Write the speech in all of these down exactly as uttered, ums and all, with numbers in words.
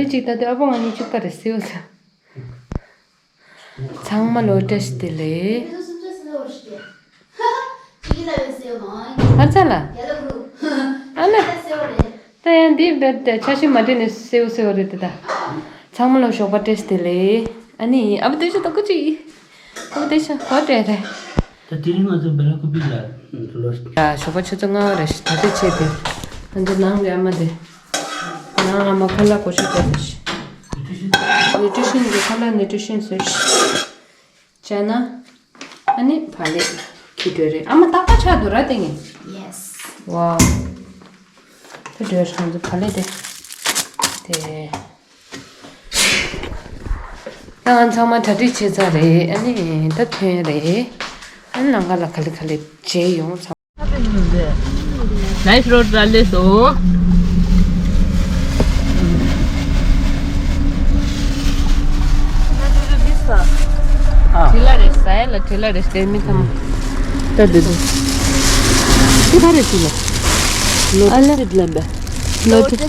དེ་གཅིག་ལྟ་དུས་ཨ་ཕོ་ང་གཉིས་གཅིག་པ་རེད་ཟེར་བ་ཟེར། ཚང་མ་ལོ་བཀྲ་ཤིས་བདེ་ལེགས། ཨ་ཙ་ལ། ཨ་ལ། ད་ཡང་འདི་བེད་དེ་ཆ་ཤི་མ་དྲན་ནས་སེའུ་སེའུ་རེད་དེ་ད། ཚང་མ་ལོ་ཞོགས་པ་བཀྲ་ཤིས་བདེ་ལེགས། ཨ་ནི་ཨ་བུ་དེ་ཅི་ཏོག་ཅི། ཨ་བུ་དེ་ཅི་གོ་བྲེ་རེད། ད་དེ་རིང་ང་ཚོ་བེ་ལ་ཀུ་པི་ལ་ལོ། ཡ་ཞོགས་པ་ཆུ་ཚོད་ལྔ་པ་རེད་ཤི་ད་དེ་ཆེ་དེ། ཨ་འདི་ནང་གི་ཨ་མ་དེ། ནང་ཨ་མ་ཁ་ལག་གོ་ཤི་དེ་རེད་ཤི། ནིའུ་ཊི་ཤན་གི་ཁ་ལག་ནིའུ་ཊི་ཤན་ཟེར་ཤི། བྱས་ན། ཨ་ནི་བག་ལེབ་ཁྱི་འགྲོས་རེད། ཨ་མ་རྟག་པར་ཆགས་འདུག་ར་དེ་ངས། Yes། ཝའོ། དེ་འགྲོས་ཧང་ཚོ་བག་ལེབ་དེ། དེ། ད་ང་ཚང་མ་གྲ་སྒྲིག་བྱས་ཚར་རེད། ཨ་ནི་ད་ཐོན་རེད། ཨ་ནི་ལམ་ཁ་ལ་ག་ལེ་ག་ལེ་མཇལ་ཡོང་ཚང་མ། Nice road, Raleigh, so. ཁྲི་ལ་རེད་ཟ་ཡ་ལ་ཁྲི་ལ་རེད་ཟེར་མི་ཚང་མ། ད་འདི་འདི། འདི་ག་རེ་ཟེར་ལ། ལོ་ཨ་ལེ། ཊི་སི་ལབ་པས། ལོ་ཊི་སི།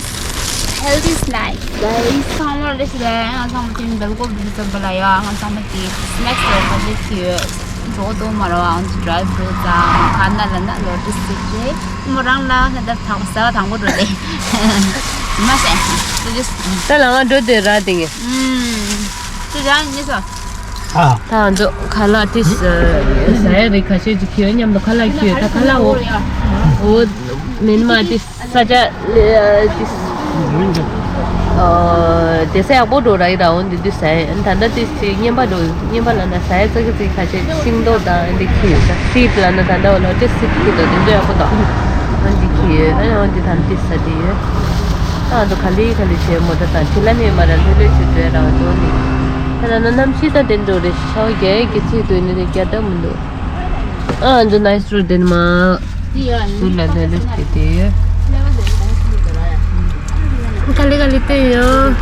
Health is nice, guys. ཚང་མ་རེད་ཟེར། ང་ཚང་མ་དེ་བེལ་ཀོབ་འདི་ཚོ་བ་ལ་ཡ། ང་ཚང་མ་དེ་སི་ནེག་སི་རེད་པ་དེ་ཁྱི་ཡོད། འགྲོ་དོ་མ་རོ། ཨང་ཌི་རའི་བི་རོ་ཙམ་ག་ན་ལ་ན་ལོ་ཊི་སི་ཅེ་མོ་རང་ལ་ན་ད་དང་ཟ་བ་དང་པོ་འགྲོ་ལེ། མ་ཟད་དེ་ཅི་ད་ལ་ང་འགྲོ་དེ་ར་དེ་ངས། ཨུམ། དེ་ར་ཉེ་ས། ཨ། ད་ང་ཚོ་ཁ་ལག་དེ་ཟ་ཡ་རེད། ཁ་ཤས་ཅིག་ཁྱི་ཡོད་མཉམ་དུ་ཁ་ལག་ཁྱི་ཡོད། ད་ཁ་ལག་འོ་འོ་མིན་མ་དེ། ས་ཆ་ལ་ཏིས། ཨ། དེ་ས་ཡག་པོ་འགྲོ་ར་ཡི་ར་འོན་ཏེ་དེ་ས་ཡ་ད་ལྟ་ཏིས་ཅིག་རྔན་པ་འགྲོ་རྔན་པ་ལ་ན་ས་ཡ་ཙག་གི་ཙིག་ཁ་ཤས་ཤིང་ཏོག་དང་འདི་ཁི་ཡོད་ས་སིད་ལ་ན་ད་ལྟ་འོ་ལ་ཏིས་སིད་ཁི་འདུག་འདི་འདྲ་ཡག་པོ་འདུག་འོན་ཏེ་ཁི་ཡོད། ཨ་འོན་ཏེ་ད་ཏིས་ས་དེ་ཡོད། ཨ་ང་ཚོ་ག་ལེ་ག་ལེ་བྱས་མོ་ཊ་དང་ཁྲི་ལ་ནས་མ་ར་ལྷོད་ལྷོད་བྱེད་འགྲོ་ཡ་ར་འོན་ཏེ་འོན་ཏེ་ད་ལ་ན་གནམ་གཤིས་ད་དེ་འགྲོ་རེད། ཤ་བ་རྒྱ་ཡི་གི་ཚིག་ཏུ་ནི་རྒྱ་ད་མི་འདུག་ཨ་འདི་ནའི་སི་རུ་དེ་ནི་མ། སུ་ལ་ལ་ལུ་སྐྱེ་དེ་ཡོད། ག་ལེ་ག་ལེ་བལྟས་ཡོད།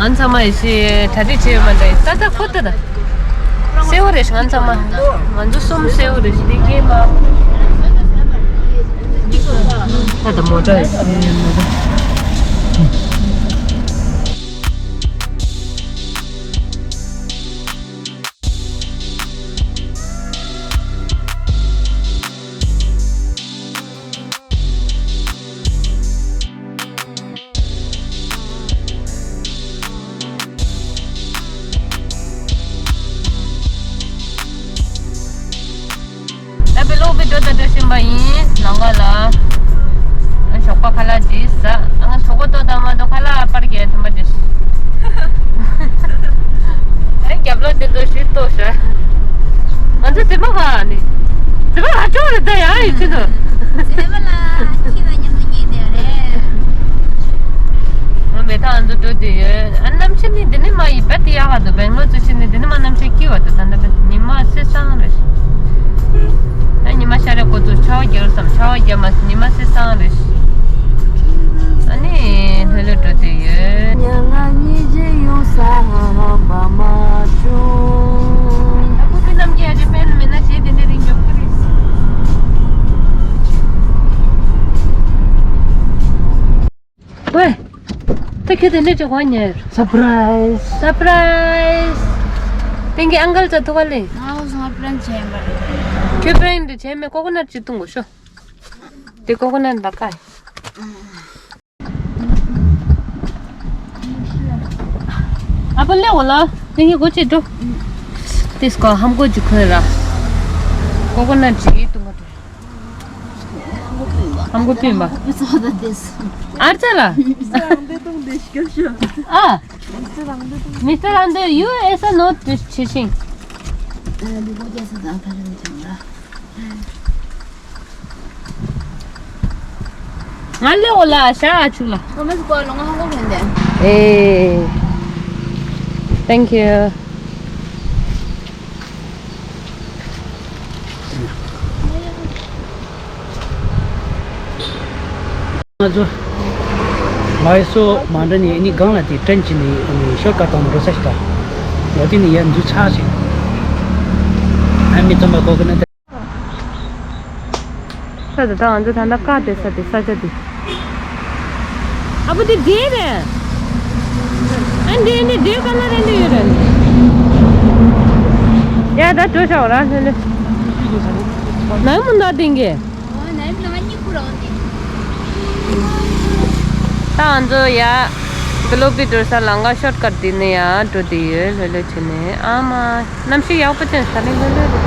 ཨ་ཚང་མ་ཡི་ཤི་གྲ་སྒྲིག་བྱས་ཡོད་མ་འདྲ་ཡི་ས་ས་ཁོ་ཏི་ད། སེའུ་རེ་ཤང་ཚང་མ། ང་ཚོ་གསུམ་སེའུ་རེ་ཤི་དེ་སྐྱེས་མ། ད་ད་མོ་ཊ་ཡི་སེ་མོ་ཊ། ད་བི་ལོག་བི་ཌིའོ་ད་འགྲོ་བཞིན་པ་ཡིན། ལམ་ཁ་ལ། ཞོགས་པ་ཁ་ལག་ཅིག་ཟ། ཨ་ང་ཞོགས་པ་ཏོག་ཙམ་མ་གཏོགས་ཁ་ལག་པར་རྒྱག་ཐུབ་མ་བྱུང་། ཨ་རྒྱབ་ལོགས་དེ་ཚོ་ཞིག་ལྟོས་ཤག་ང་ཚོ་ཟི་མ་ག་ནི། ཟི་མ་ག་ཅོག་རེད་ད་ཡ་ཡི་ཆེད་དུ། ཟི་མ་ལ་ཁྱི་བ་མཉམ་དུ་ཉལ་བསྡད་རེད། ཨ་མེ་ཐང་ང་ཚོ་འགྲོ་དུས་ཡོད། ཨ་གནམ་གཤིས་ནི་འདི་ནི་མ་ཡི་བད་དེ་ཡག་ག་འདུག་བེང་ལོར་ཚོ་ཕྱིན་ནི་འདི་ནི་མ་གནམ་གཤིས་སྐྱིད་པ་འདུག་ད་ལྟ་བེད་ཉི་མ་སེ་སང་རེད། ཨ་ཉི་མ་ཤར་རེ་ཁོ་ཚོ་ཆར་པ་རྒྱག་བསམ་ཆར་པ་རྒྱག་མ་སོང་ཉི་མ་སེ་སང་རེད། ཨ་ནི་ལྷོད་ལྷོད་འགྲོ་དུས་ཡོད། ཉལ་ང་གཉིས་ཀྱི་ཡོང་ས་ཧ་ཧ་མ་མ་བྱུང་། ཨ་ཁུ་ཚོའི་རྣམ་རྒྱལ་ཨ་ཅེ་ཕན་མེད་ན་བྱེད་དེ་འདྲ་རིང་ཉོབ་ཀྱི་རེད། ཝེ། ད་ཁྱོད་དེ་འདྲ་ཅིག་གོ་ཉེར། སར་པ་རའི་སི། སར་པ་རའི་སི། དེང་གི་ཨང་ཀལ་ཚ་ཐུག་ག་ལེ། ང་ཚོ་སར་པ་རའི་སི་བྱས་པ་རེད། ཁྱོད་པ་རའི་སི་འདི་བྱས་མེད་ཀོ་ཀོ་ནཊ་ཅིག་བཏུང་དགོས་ཤོ། དེ་ཀོ་ཀོ་ནཊ་ལ་ཀ། ཨ་ཕ་ལེ་འོ་ལ། དེང་གི་སྒོ་ཕྱེ་འགྲོ། དེ་སྐོར་ཧམ་གོ་ཅིག་ཁོས་ར། ཀོ་ཀོ་ནཊ་ཅིག་བཏུང་ག་འགྲོ། ཧམ་གོ་པིན་པ། ཨར་ཙ་ལ། ཨ། མི་སི་ཊར་ཨན་དེ་ཡུ་ཨེ་སི་ནོ་ཏི་ཆི་ཤིང་། ང་ལེ་འོ་ལ་ཤ་ཨ་ཆུ་ལ། ཨེ། Thank you. ང་ཚོ་ལའི་སོ་མ་འདྲ་ནས་ནི་སྒང་ལ་དེ་ཊེན་ཊི་ནས་ཤོར་ཀ་ཊ་བཏང་འགྲོ་ས་ཞིག་དང་། ལོ་དེ་ནི་ཡར་འཛུལ་ཆགས་ཤིག་ཨ་མི་ཙམ་པ་གོ་གི་ན། ས་དེ་ད་ང་ཚོ་ད་ལྟ་ཀ་དེ་ས་དེ་ས་ཆ་དེ། ཨ་བུ་དེ་བསྡད་རེད། ཨ་འདྲེ་ནི་འདྲེ་ག་ན་རེད་འདྲེ་ཡོད་རེད། ཡ་ད་འགྲོ་ཤག་ར་ལྷོད་ལྷོད། ནང་མི་འདུག་དེང་གི། ད་ང་ཚོ་ཡ། བི་ལོ་པི་འགྲོ་ས་ལམ་ཁ་ཤོར་ཀཊ་དེ་ནས་ཡ་འགྲོ་དེ་ཡོད་ལྷོད་ལྷོད་བྱས་ནས་ཨ་མ། གནམ་གཤིས་ཡག་པོ་ཅན་ས་ལིང་ལོ་ལོ་རེད།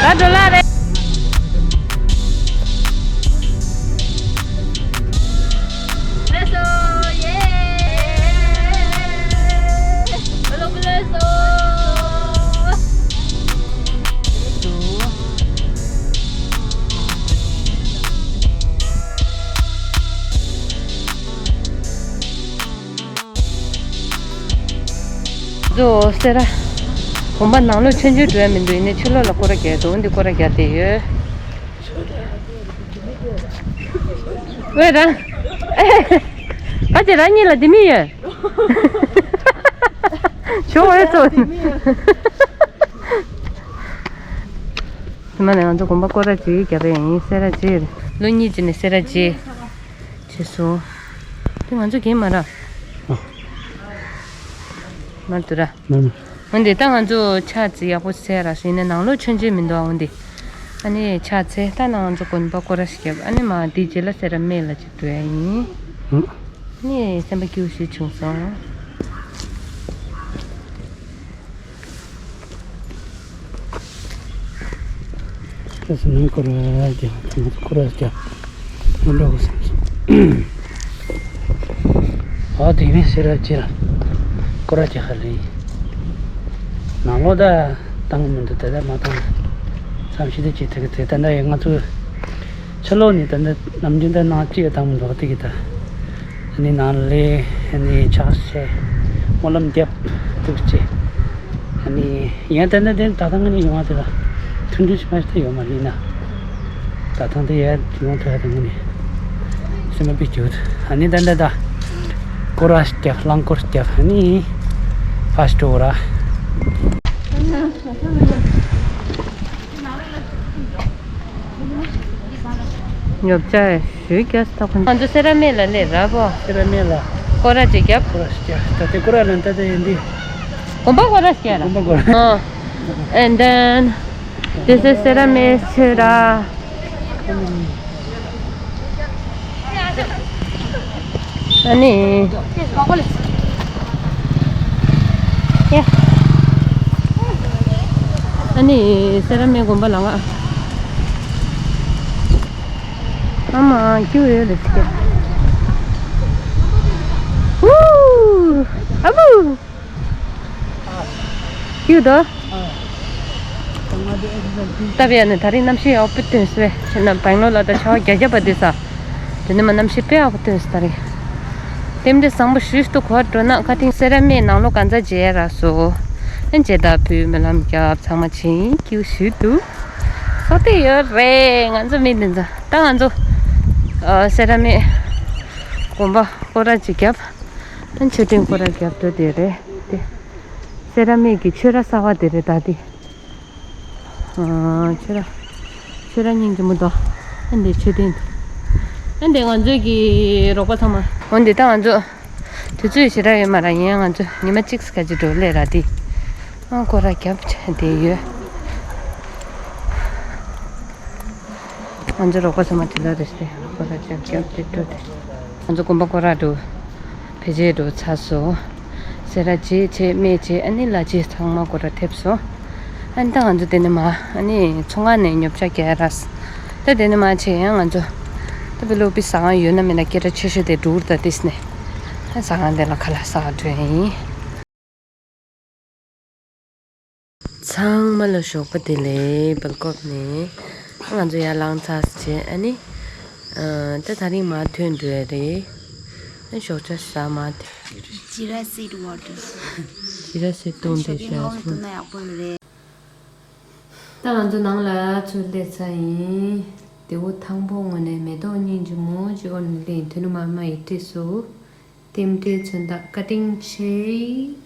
ད་འགྲོ་ལ་རེད། ལེ་སོ་ཡེ། བློ་བློ་སོ། ཛོ་སེ་ར། དགོན་པ་ནང་ལོགས་ཆུང་ཆུང་འགྲོ་ཡ་མི་འདུག་ཡིན་ནའི་ཕྱི་ལོགས་ལ་སྐོར་ར་རྒྱག་འདུག་འདི་སྐོར་ར་རྒྱག་བསྡད་ཡོད། ཝེ་ར། ཨ་ཅེ་ར་གཉིས་ལ་དེ་མི་ཡོད། ཞོ་ཨེ་ཙོ། དེ་མ་ནས་ང་ཚོ་དགོན་པ་སྐོར་ར་ཅིག་རྒྱབ་པ་ཡིན། སེ་ར་བྱེས། ལོ་གཉིས་ཅིག་ནས་སེ་ར་བྱེས། བྱེས་སོང་། དེ་ང་ཚོ་གིན་མ་ར། མ་དུ་ར། འོན་ཏེ་ད་ང་ཚོ་ཕྱག་ཙི་ཡག་པོ་འཚལ་ར་ཟིན་ནས་ནང་ལོགས་ཆུང་ཆུང་མི་འདུག་འོན་ཏེ། ཨ་ནི་ཕྱག་འཚལ་ད་ན་ང་ཚོ་དགོན་པ་སྐོར་ར་ཞིག་རྒྱབ། ཨ་ནི་མ་དེ་རྗེས་ལ་སེ་ར་སྨད་ལ་ཅིག་འགྲོ་ཡ་ཡིན། ཨ་ནི་སེམས་པ་སྐྱིད་པོ་ཞིག་བྱུང་སོང་། ཁ་སང་ནང་སྐོར་ར་རྒྱག་ང་ཚོ་སྐོར་ར་རྒྱག་ང་འགྲོ་དགོས་བསམ་སོང་། ཨ་དེ་མིན་སེ་ར་བྱེས་ལ་སྐོར་ར་རྒྱག་ཧ་ལས་ནང་ལོགས་ད་བཏང་མི་འདུག་ད་ལྟ་མ་བཏང་བསམ་ཤེས་དེ་ཅིག་ཐུག་གི་ད་ལྟ་ཡང་ང་ཚོ་ཕྱི་ལོགས་ནས་ད་ལྟ་ནམ་རྒྱུན་ད་ནང་གཅིག་བཏང་མི་འདུག་དེ་གི་ད། ཨ་ནི་ནང་ལས་ཨ་ནི་ཕྱག་འཚལ་སྨོན་ལམ་རྒྱབ་འདུག་ཅེས། ཨ་ནི་ཡང་ད་ནི་དེ་ད་ཐང་ནི་ཡོང་བ་དེ་ལ་མཐུན་སྒྲིལ་ཞིག་མ་ཞིག་ད་ཡོད་མ་རེད་ན། ད་ཐང་དེ་ཡར་ཡོང་ཐུབ་ཡ་དང་ནི་སེམས་པ་སྐྱིད། ཨ་ནི་ད་ད་ད་སྐོར་ར་རྒྱབ་རླངས་འཁོར་རྒྱབ་ཨ་ནི་ཕར་འགྲོ་ར། ཉོ་ཆ་ཞུས་ཀྱང་ཐོག་ཁོ་ང་ཚོ་སེ་ར་སྨད་ལ་སླེབས་ར་བོ། སེ་ར་སྨད་ལ། སྐོར་ར་ཅིག་རྒྱབ། སྐོར་ར་ཅིག་རྒྱབ། ད་དེ་སྐོར་ར་ལ་ད་དེ་ཡིན་འདི། དགོན་པ་སྐོར་ར་ཞིག་ར། དགོན་པ་སྐོར་ར། ཨོ། And then this is སེ་ར་སྨད་ཆོས་ར། ཨ་ནི། ཡ། ཨ་ནི་སེ་ར་སྨད་དགོན་པ་ལ་ང་། ཨ་མ་ཁྱེའུ་ཡོད་ལ་སྐྱེ། ཧུ། ཨ་བུ། ཁྱེའུ་དོ། སྟབས་ཡག་ནས་ད་རིང་གནམ་གཤིས་ཡག་པོ་ཐོན་སོང་བས། ཁྱེད་རྣམས་བེང་ལོར་ལ་ད་ཆར་པ་རྒྱག་རྒྱག་པ་དེ་ས། དེ་ནས་མ་གནམ་གཤིས་དཔེ་ཡག་པོ་ཐོན་སོང་ད་རིང་། རྟེན་འབྲེལ་བཟང་པོ་ཞུས་ཏུ་གོ་འགྲོ་ན་ཁ་ཐིང་སེ་ར་སྨད་ནང་ལོགས་ག་ཚ་མཇལ་རག་སོང་། ཨན་མཇལ་དར་ཕུལ་སྨོན་ལམ་རྒྱབ་ཚང་མ་བྱིན་ཀྱིའུ་ཞུས་འདུག་སོ་ཏེ་ཡོད་རེད་ང་ཚོ་མི་འདི་ཚོ་ད་ང་ཚོ་ཨ་སེ་ར་སྨད་དགོན་པ་སྐོར་ར་ཅིག་རྒྱབ། ཨན་མཆོད་རྟེན་སྐོར་ར་རྒྱབ་འགྲོ་དེ་རེད་དེ། སེ་ར་སྨད་ཀྱི་ཆོས་ར་གསར་པ་དེ་རེད་ད་དེ། ཨ་ཆོས་ར། ཆོས་ར་སྙིང་རྗེ་མོ་འདུག་ཨ་འདི་མཆོད་རྟེན་འདུག་ཨ་འདི་ང་ཚོའི་གི་རོགས་པ་ཚང་མ། འོ་འདི་ད་ང་ཚོ། དུས་ཚོད་ཞེ་དྲག་ཡོད་མ་རེད་ཡིན་ང་ཚོ་ཉི་མ་གཅིག་ཙམ་ག་ཅིག་འགྲོ་ལས་ར་དེ། ཨ་སྐོར་ར་རྒྱབ་བྱས་བསྡད་ཡོད། ང་ཚོ་རོགས་པ་ཚང་མ་དེ་ལ་རེ་སྟེ་སྐོར་ར་རྒྱབ་རྒྱབ་དེ་འགྲོ་དེ། ང་ཚོ་དགོན་པ་སྐོར་ར་འགྲོ། ཕལ་ཆེར་འགྲོ་ཚར་སོང་། སེ་ར་བྱེས་བྱས་སྨད་བྱས་ཨ་ནི་ལ་བྱེས་ཚང་མ་སྐོར་ར་ཐེབས་སོང་། ཨ་ནི་ད་ང་ཚོ་དེ་ནས་མ་ཨ་ནི་མཚོ་སྔོན་ནས་ཉོ་ཆ་རྒྱག་ར། ད་དེ་ནས་མ་བྱས་ཡང་ང་ཚོ་ད་བི་ལོ་པི་ཟ་ཁང་ཡོད་ན་མེད་ན་སྐད་གྲགས་ཆེ་ཤོས་དེ་འགྲོ་ད་དེས་ནས་ཨ་ཟ་ཁང་དེ་ལ་ཁ་ལག་ཟ་ག་འགྲོ་ཡིན། ཚང་མ་ལ་ཞོགས་པ་བདེ་ལེགས། སྦེལ་ཀོབ་ནས་ང་ཚོ་ཡར་ལངས་ཚར་རྗེས་ཨ་ནི་ཨ་ད་ད་རིང་མར་ཐོན་འགྲོ་ཡ་རེད། ཨ་ཞོགས་ཇ་ཟ་མ་ཐོན། Chia seed water. Chia seed བཏུང་དེ་ཞོགས་ཇ་ཟ། བཏུང་ན་ཡག་པོ་རེད། ད་ང་ཚོ་ནང་ལ་ཚུར་སླེབས་ཚར་ཡིན། དེ་འོ་དང་པོ་ངོས་ནས་མེ་ཏོག་སྙིང་རྗེ་མོ་གཅིག་འོ་ནས་ལེན་དོན་མ་མ་ཡི་བྲིས་སོ། རྟེན་འབྲེལ་མཚོན་རྟགས་བཀའ་དྲིན་ཆེ།